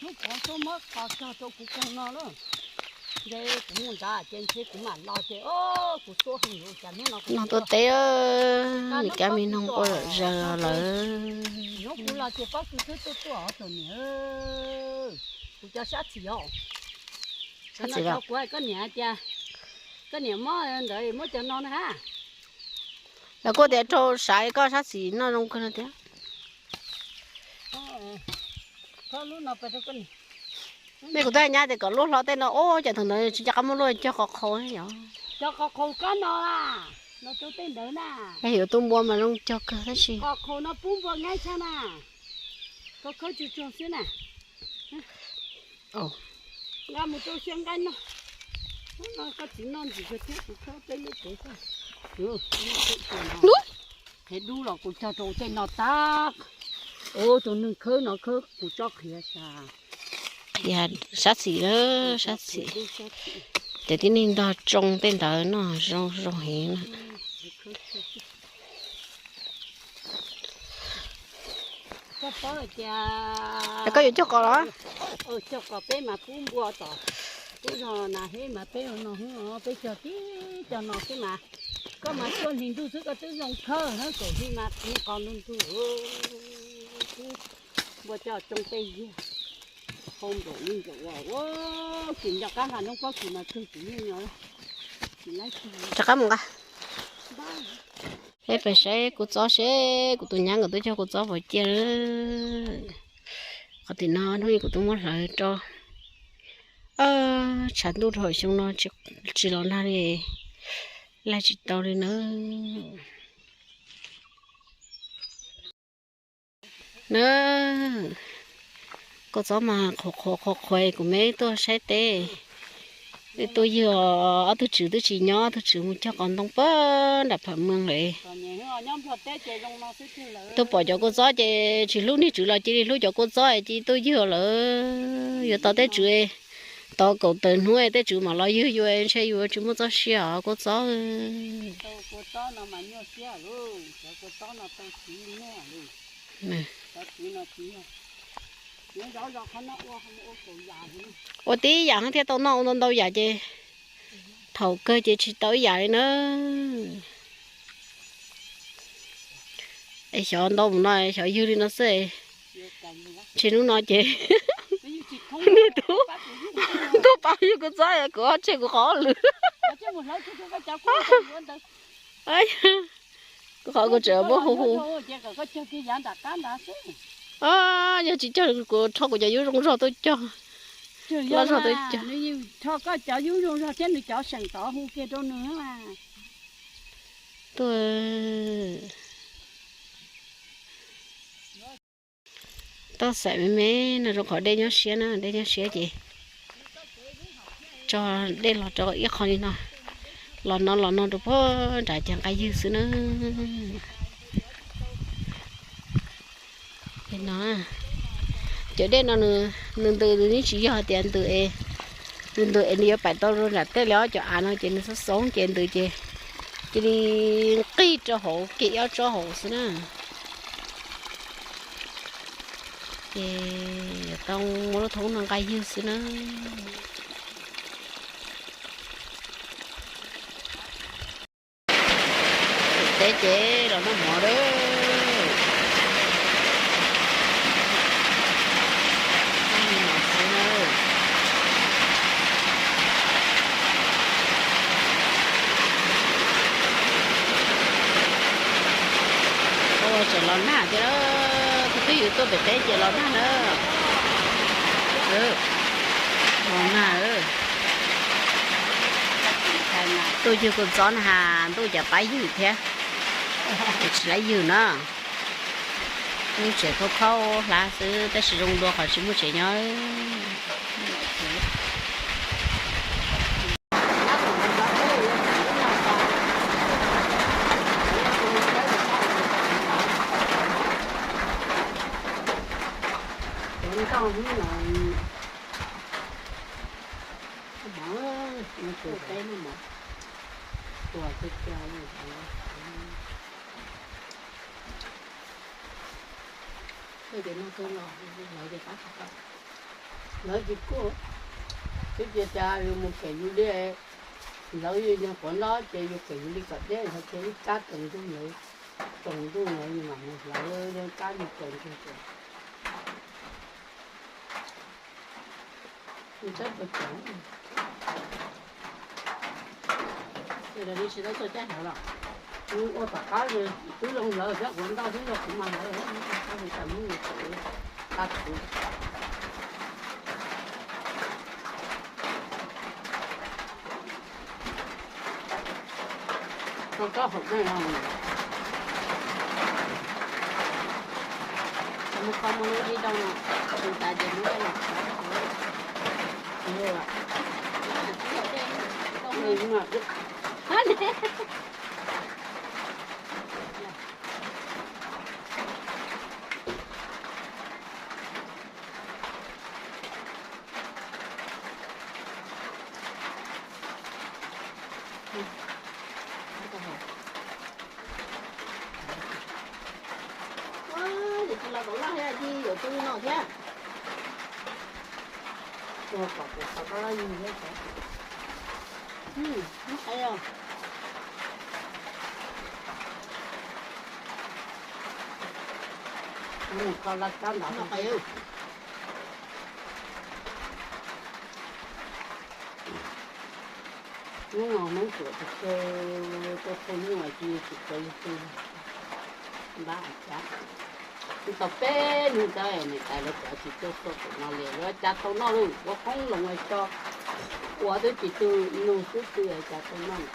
Hnub pov xub muab qos cog rau kuv koog no lawm. Ntshe kuv mus nrad ces ntshe kuv mam los ces kuv tuaj heev lawm cas hnub no kuv no tuaj teb, nws cab me noog quaj zom zaws lawm. Hnub kuv los ces pob kws twb tuaj tuaj os tus niam. Kuv cov sab txhim os. Sab txhim los kuv hais koj niam hais tias koj niam mob ntawd muab cov no na ha. Lawv kuj tias rau sav koj sab txhim noj zoo kawg no tiag. Mej kuv twb nyab tias kom luaj hlo tej no, ub, cas thaum ntawd tsis nco qab muab luaj cog qhov qhau yom. Cog qhov qhau koj no, no rau tej ntawd na. Yuav tus npua mas zoo cog kawg tab sis qhov qhau no pub npua nqaij tshaj na. Koj khawb tsuag tsuag xwb na. Nqa mus rau xyaw nqaij noj. Koj txiv noj ntsis kawg thiab kuv khawb peb lub pem xwb. Qhiav dub los kuv cog rau tej no tag. Ub, tus neeg khawb no khawb kuv tsob qhiav sas. Qhiav sab txhim, sab txhim. Ces tib neeg ntog tsoo tej ntawd no zoo zoo heev na. Koj paub hais tias koj yuav cog qos los? Cog qos peb mas pub npua tom, pub zog nas heb mas peb ua no, peb cog tib cog no xwb mas. Koj mas tuaj hlis ntuj xwb koj twb zoo khawb na, kaum hli mas qos ntuj ntuj. Npua cog tsoo tej yag, hau nplaum li nplaum ua, tsis nco qab nqa noob pob kws mas kawg kuv yeej nyo. Rov qab mus nqa. Peb pais saib kuv txob seb kuv tus nyab nkawd twb cog kuv txob puas ciaj. Qhov tim no hnub ib kuv twb muab hlawv rau. Tshav ntuj dhau xyoo no tsis los nag li, laig tsis tau li na. Na, kua txob mas qhuav qhuav qhuav qhuav, kuv me tuaj saib teb. Tuaj ywg, ob tug tswv twb tsis nyob, ob tug tswv mus cog qos ntoo puag nram Pham Meeg lawm. Tuaj pom cov kua txob ces tsis hlub niag tswv los cia li hlub cov kua txob cia li tuaj ywg lawm. Yuav tos tej tswv, tos kaum tawm hnub tej tswv mam los ywg yus, ntshe yus tsis muaj txoj sia os kua txob. Ua tib yam thiaj tau noj, ua ntau ntau yam ces thaum kawg ces tsis tau ib yam li na. Es xyov ntau mus no xyov ywg li no xwb. Tsis hnub no ces ntuj pab ywg kuv txob, kuv tseg kuv qhov lwm. Kuv qhov kuv tseem muab hu hu. Yog tsis cog kuv rho kuv cov yub zoo zog tuaj cog. Loj zog tuaj cog. Rho koj cov yub zoo zog thiab nws cov seem tod hu kiag rau nws. Tuaj toj xaim me me no rau qhov dej nyob siab na, dej nyob siab ces tso dej los rau ib qho li no, los no los no rau puag nram ces nqa ywg xwb na. No, cov dej no nws ntws, nws yeej tsis yog tias ntws es, nws ntws es nws yuav pais tau rau nram tej li os, cov av no ces nws xoob xoob ces ntws ces cia li nqig rau hauv kev ob tsob hauv xwb na. Ces tau muab lub thoob no nqa ywg xwb na. Teb ces los noj mov lawm. Ua tseem los nag thiab, tus twj ywm tuaj pem teb ces los nag na. Los nag. Tuaj ywg kua txob na has, ntuj cas pab ywg thiab. Tsis laib ywg na. Lub tsev khaub khaub hlab xwb tab sis zoo dua qhov tsis muaj tsev nyob. Lawv tsis kuj, twb tias cas yus mus pem yus li, lawv yog quav ntab ces yus pem yus li kom deb, lawv ces ib kab tsaus ntuj ntawd, tsaus ntuj ntawd yus mam mus hlawv kab yus tsaus ntuj ces. Yus tab tom cov, ces lawv tsis tau txog caij hlawv los, yus ua tom qab twb zoo hlawv thiab, quav ntab twb yog kuv mas hlawv, tab sis tas mus yus tseem tag kuv. Rau tsob hauv dej no, mus kho mus li rau no, tus tas ces mus los. Ua, ces tsis los kom loj thiab, tsis yuav tub no thiab. Ua kom kuv xav koj loj yus thiab. Mus qhov laj kab ntawd no qhov. Hnub no Hmoob Suav tsis tshua, tsis tshua nyuaj, tsis tshua yus tsis npab cas. Tau peb hnub ntawd niam tais lawv cov tsis tuaj xua pem no li, lawv cas tau noj li, ua qoob loo tso, ua twb tsis tu nug xub twg cas tau noj.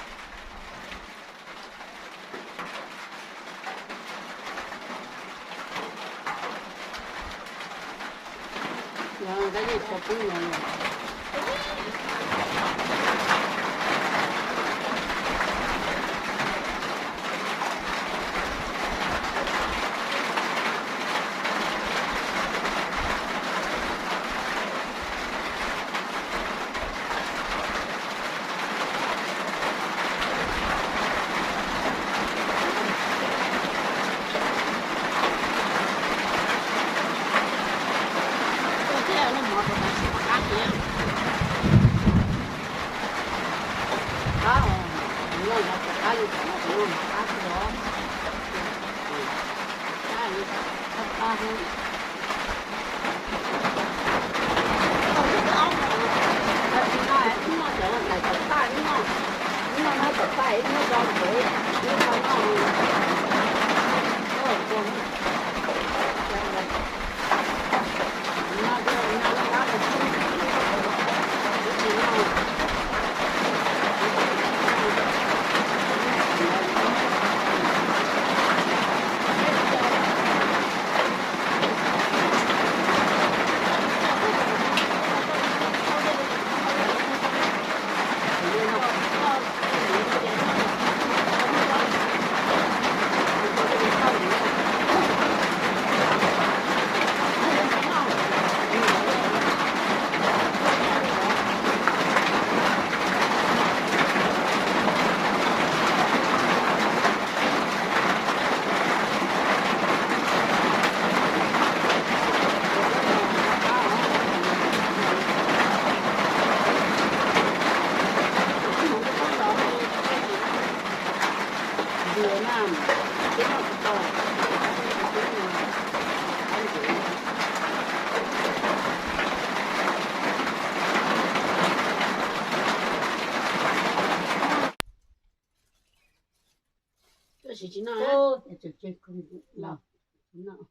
Tab sis tsis noj,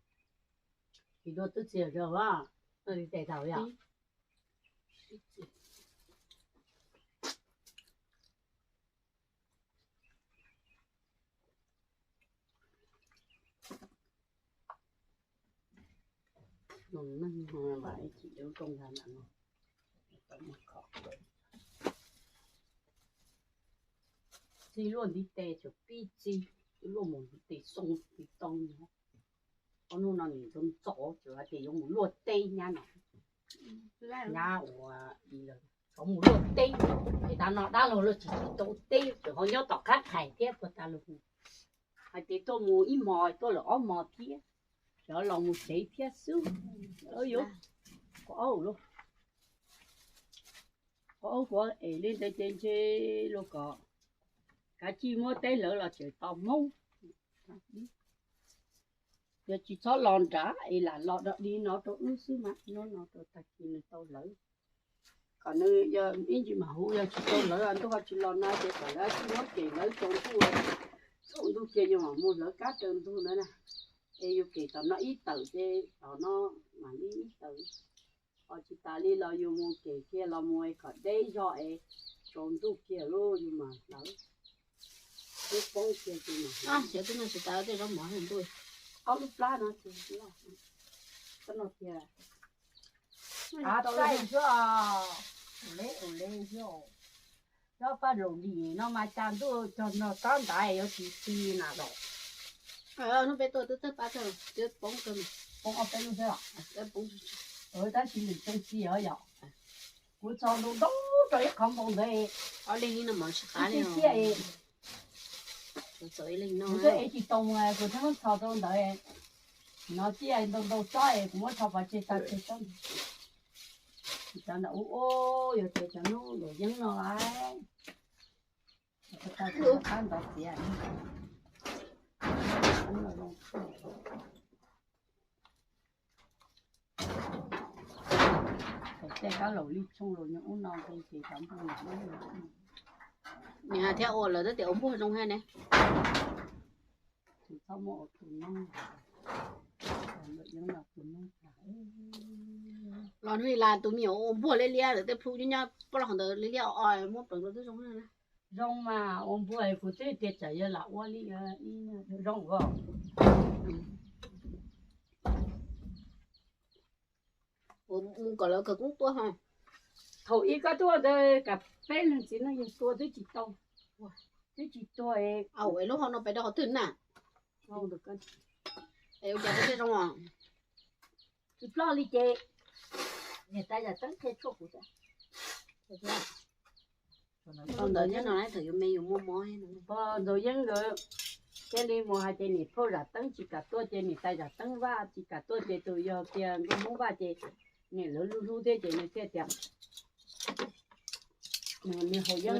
tsis dua twb txias zog, noj li tes tau yom. Neeg mas ib chim lub rooj ntawd no, txij luaj ntiv tes tsuas pib txij, luaj mus ntiv tes xoo ntiv too no. Ob hnub no nws ntxov ntxov tsuas hais tias yuav mus luaj teb nyab no, nyab uas i lawm, txhob mus luaj teb, es dab no dab laug luaj tsis tsis tau teb, tseem ho nyob tom qab thaiv thiab puag ta lug. Hais tias tuaj mus ib hmos tuaj lawm ob hmos thiab, xyov los mus tsev thiab xwb. Yuav, qhov aub lauj, Qhov ub qhov es li ntawd ces ntshe luag kom kav tsij muab teb lawv los tseem tau Hmoob. Yog tsis txhob los nrad es lam los dog dig no rau wb xwb mas hnub no rau tag kis nws tau lawv. Kom nws yog ib ntsis mam hu, yog tsis tau lawv ntuj ho tsis los no ces kom lawv tsis muab ces lawv tsaus ntuj, tsaus ntuj kiag yus mam mus lawv kab raws ntug ntawd na. Es yus kev tom no ib tawm ces tom no mam li ib tawm. Ho tsis tas li los yus mus kev kiag los mus es kom deb zog es tsaus ntuj kiag lub yus mam lawv. Twb poob kiag ces mam xyov twb noj tsis tas tej zaub mov ntuj. Ob lub plab no ces no tiag. Av txaij xwb, ua le ua le xwb. Cov paj laum lim no mas cas ntuj cog nrog tob ntaiv yuav tsis ti na los. Hnub peb tuaj twb txawj pab kawg, twb poob kawg, poob ob peb lub xwb os. Tab sis lwm tseem ti os yom. Kuv txog ntau ntau rau ib qhov npoo ntawd, ob leeg no mas tsis qab li. Kuv twb ev tsis tau, kuv thiaj muab txhos rau ntawd. No ciaj ntau ntau tsob es kuv muab txhos pov tseg tag tseg tsob. Cov ntawm ub, yuav tias cov hnub luam yeeb no lawm. Qab ntov tiav. Tej kab laum li tshooj los nyob ub no ces cov npua nws thiab ua lawv twb tias ua npuag zoo thiab ne. Txhob muab ua tus noob, tus noob los hnub ib las tus me nyuam ua npuag liab liab lawm tej plhu nyob nyob poj los qhov ntawd liab liab o o muab pleev rau twb zoo. Zoo mas ua npuag kuv twb tias tsam yog lam ua li zoo os. Mus kom lawv kawg koob tuaj ho. Thaum ib koj tuaj ntawd kam peb leeg txiv neej yawg tua twb tsis tau, twb tsis tuag. Au, es lub hau no pem rau qhov twg na? Es ua cas koj thiaj zoo os? Tsis ploj li ces niam tais yawm teeb qhia tshuaj kuv. Ntawd thiab no thaum yuav me yus muaj mob. Pog Ntxoov Yeeb nkawd thiaj li mus hais ces niam phauj Zam Teeb tsis kam tuaj ces niam tais Zam Teeb Vaj tsis kam tuaj ces tus yog tias nkauj Hmoob Vaj ces niam lawv hlub hlub thiab ces nws thiaj tias, nws haus yeeb,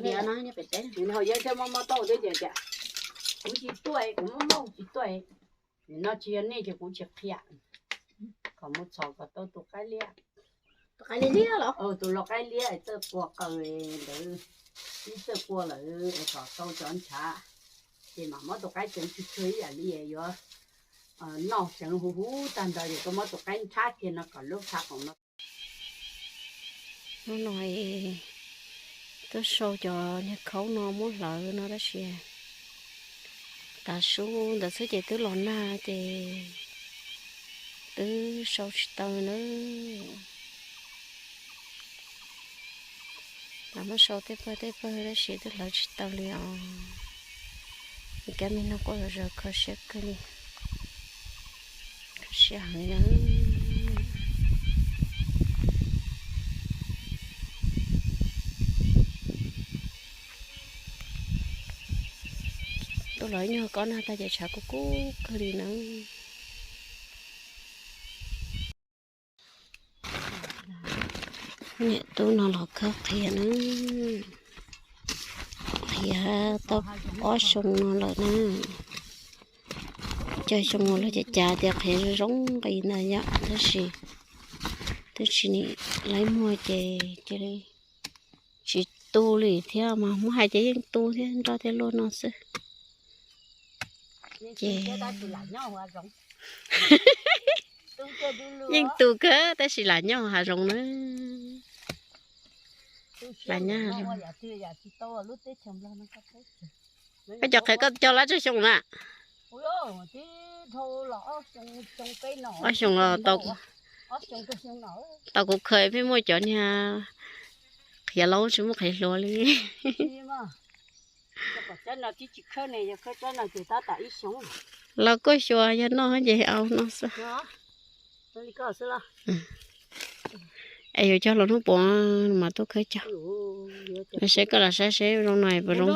nws haus yeeb thiab mob mob taub hau thiab ces tias, kuv tsis tuaj, kuv mob mob kuv tsis tuaj. Nim no tsis yog nej ces kuv tsis qhia. Kom mus txhom kom tau tus qaib liab. Tus qaib liab los? Tus lau qaib liab txawj qua qaws ntawd, ib txawj qua lawm kom tau cov ntshav, ces mam muab tus qaib tseev tsw tsw ib yam li yuav noj tseev huv huv tag nrho ces koj muab tus qaib ntshab kiag no kom lub tshav qoom no. Hnub no twb sau cov niag khaub no muab hlawv no tab sis tav su ntawd xwb ces twb los nag ces twb sau tsis tau na. Lam muab sau tej pawg tej pawg tab sis twb hlawv tsis tau li os. Kab me no quaj zom zaws kho siab kawg li. Kho siab heev li na. Tuaj los ib nyuag kob nag tag ces tshav kub kub kawg li na. Niam tub no los khawb qhia na, qhia tau ob xyoo no lawm na. Cov xyoo no los cas cas tias qhia zoo zoo nqi ntag yom, tab sis twb tsis nim laib muag ces cia li tsis tu li thiab mas muab hais ces yeej tu thiab nroj thiab luaj no xwb. Ces yeej tu kawg tab sis lam nyob hav zoov na. Lam nyob hav zoov. Koj cov qhia koj cog lab tsawg xyoo na? Ob xyoo los tau kuv khaws pheej muaj cov niag qhiav laub tsis muaj qhiav hluas li. Los kuj xyuas yog noj ces au no xwb. Es yuav cog hluas hnub puav mas tuaj khawb cog. Los saib koj los saib seb zoo no puas zoo.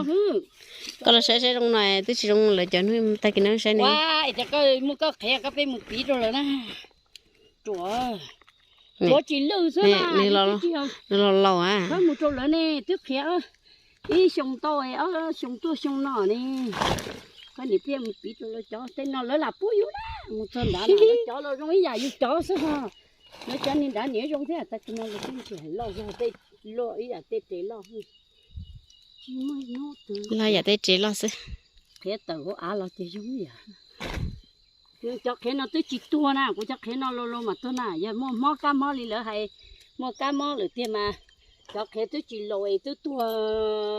Koj los saib seb zoo no twb tsis zoo lawv cov hnub tag kis no saib ne. Muaj koj qhia koj peb mus piv rau lawv na. Ruam. Nws los laus a. Koj mus rau lawv ne, twb qhia ib xyoo tau, ob xyoo tuaj xyoo no ne. Koj niam pliaj mus piv rau lawv cov tej no lawv lam pub yus na, mus txog nrad lawv cov los zoo ib yam yus cov xwb ho. Lawv cov niag nrad niam zoo thiab, tag kis no lawv twb ntsia loj zog tej, luaj ib yam tej tes loj. Loj yam tej tes loj xwb. Qhiav tawm hauv av los ces zoo ib yam. Cov qhiav no twb tsis tuag na, kuv cov qhiav no los los mas tuag na, yog muaj mob kab mob li lawv hais, muaj kab mob lawm tiag mas cov qhiav twb tsis laus es twb tuag,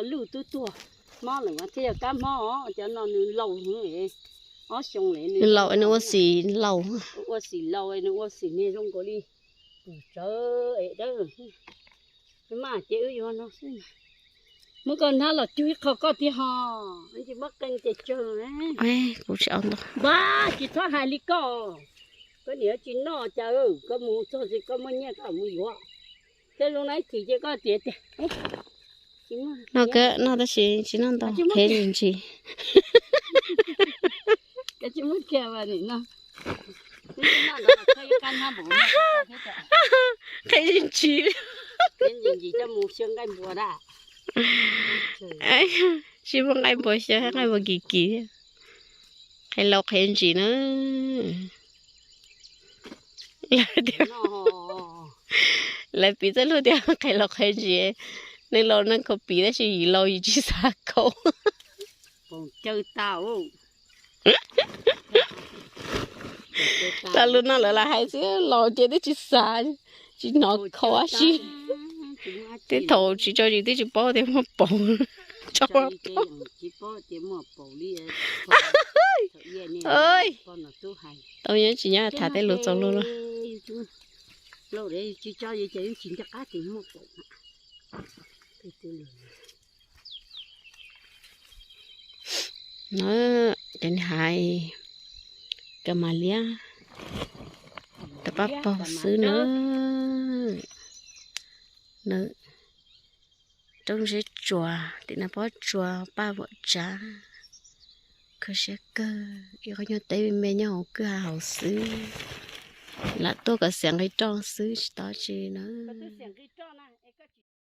lwj twb tuag, mob lawm mas thiaj yog kab mob os. Cov no nws laus heev, ob xyoo lawm nws laus, nws ua xim laus, ua xim laus nws ua xim niag zoo nkaus li pwm tsawv es dawb. Mas ces wb yuav no xwb. Muab koj hnab los cug ib qho koj tiag ho, tsis muab qee ces tsawg. Kuv tsis au ntau. Npab, tsis txhob hais li koj. Koj niam tsis noj cas, koj mus txog ces koj muaj nyiaj koj mus yuav. Thiab zoo na ib chim ces koj tias tias, noj kawg noj tab sis tsis noj ntau, qhiav ntsis ntsis. Qhiav ntsis ntsis. Tsis muaj nqaij npua xyaw, nqaij npua kim kim. Qhiav laus qhiav ntsis na. Lawv piv txoj lus tias qhiav laus qhiav ntsis, neeg laus neeg khaus piv tab sis yim laus yim tsis xav khaus. Lo lus no lawv lam hais xwb, laus ces twb tsis xav, tsis hnov khaus dab tsi. Tej thaum tsis tso zis twb tsis paub tias muaj paus. Tau nyob tsis nyob tham tej lus txaus lus los. No ces nws hais kas mas liab, tas paj paug xwb na. Nws roob zeb tsuas, tim no pob tsuas paj vuam tsav, kho siab kawg. Ib qho nyuag teb me me nyob hauv kwj ha hauv xwb, lam tuaj kom xiav nqi roj xwb tsis tau tsi na.